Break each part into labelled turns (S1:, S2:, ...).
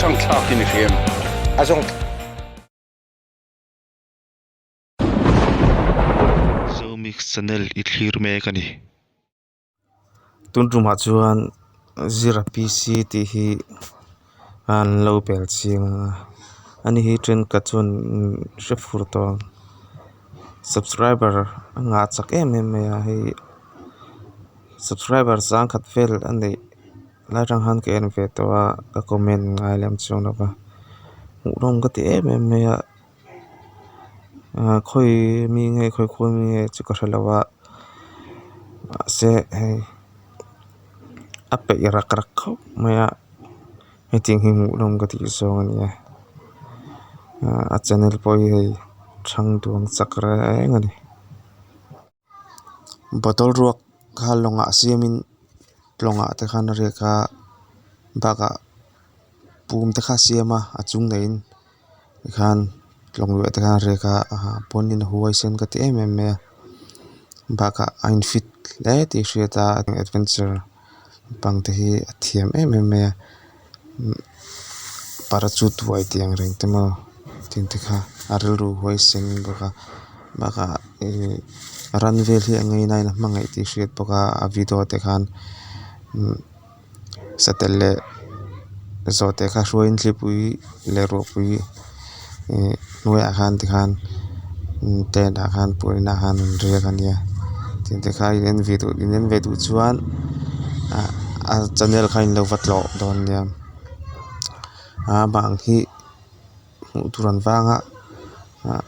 S1: Zawngchhang thlakin i hria em?
S2: A zawng.
S3: Zomix channel i thlir mek a ni. Tun tumah chuan zira PC tih hi an lo bel chiang a ani hi thenkhat chuan hre fur tawh ang subscriber a ngah chak em em mai a hei subscriber sangkhat vel a neih lai atang khan ka en ve tawh a ka comment ngai lem chuang lo va hmuhnawm ka ti em em mai a ah khawi mi nge khawi khua mi nge chu ka hre lo a mahse hei a peih rak rak khawp mai a hetiang hi hmuhnawm ka tih zawng a ni a ah a channel pawh hi hei thang duang chak reng a ni. Bottle ruak kha lawngah siamin lawngah te khan a riak a bakah pum te kha a siam a a chung neihin tikhan lawng luah te khan a riak a pawn in a huaisen ka ti em em mai a bakah a in fit hle tih a hriat a adventure lampang te hi a thiam em em mai a parachute uai tih ang reng te maw tih te kha a rilru huaisen bawk a bakah ihh ran vel hi a ngaina in a hmangaih tih a hriat bawk a a video te khan satel leh zawhte kha hruaiin thlipui leh ruahpui ihh hnuaiah khan tikhan tent ah khan puan inah khan an riak a nia tiang te kha in en ve duh in en ve duh chuan ah a channel kha in lo va tlawh dawn nia a bang hi hmuh tur an vang a ah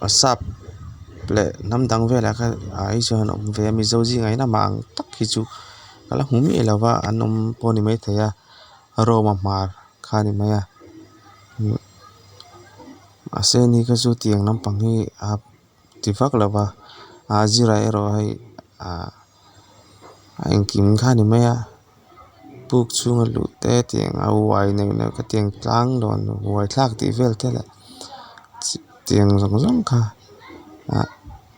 S3: a sap leh hnam dang velah khan ah hi chuan an awm ve a mizo zingah hian amah ang tak hi chu ka la hmu miah lo va an awm pawh a ni maithei a Rome-a hmar kha a ni mai a mahse ni kha chu tiang lampang hi a ti vak lo va a zirah erawh hei ah a engkim kha a ni mai a puk chhunga luh te tiang a uai neuh neuh kha tiang tlang lawn uai thlak tih vel te leh tiang zawng zawng kha ah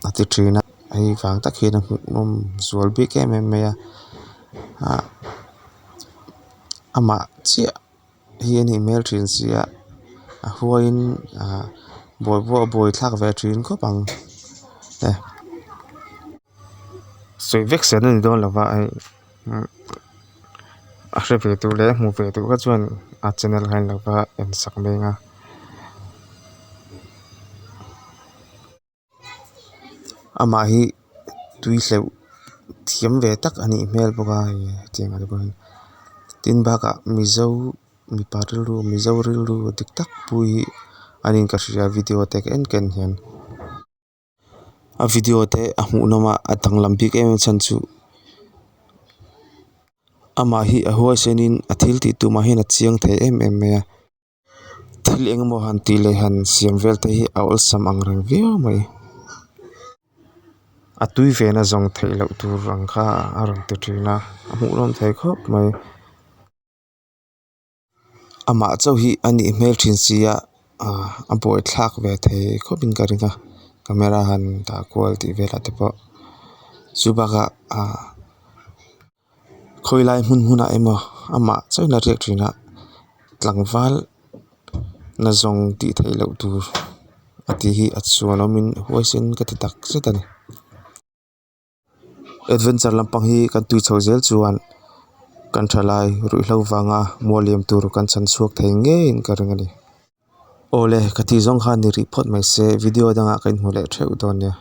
S3: a ti thin a hei vang tak hian a hmuhnawm zual bik em em mai a ah amah chiah hi a nih hmel thin si a a huaiin ah buai pawh a buai thlak ve thin khawp ang e sawi vek sen a ni dawn lo va hei a hre ve tur leh a hmu ve tur kha chuan a channel kha a ni lo va en sak mai ang a. Amah hi tui hleuh thiam ve tak a nih hmel bawk a hei hetiang ah te pawh hian tin bakah mizo mipa rilru mizo rilru dik tak pu hi a niin ka hria video te ka en ka en hian. A video te a hmuhnawm a a danglam bik em em chhan chu amah hi a huaisen in a thil tih tumah hian a chiang thei em em mai a. Thil eng emaw han tih leh han siam vel te hi a awlsam ang reng viau mai. A tui ve na zawng theih loh tur ang kha a rawn ti thin a a hmuhnawm thei khawp mai. Amah chauh hi a nih hmel thin si a ah a buaithlak ve thei khawp in ka ring a camera han dah kual tih velah te pawh chu bakah ah khawi lai hmun hmunah emaw amah chauhin a riak thin a tlangval na zawng tih theih loh tur a tih hi a chuan awmin huaisen ka ti tak zet a ni. Adventure lampang hi kan tui chho zel chuan kan thalai ruihhlo vanga mualliam tur kan chhan chhuak thei ngeiin ka ring a ni. Awle ka tih zawng khan ni rih phawt mai se video dangah ka inhmu leh theuh dawn nia.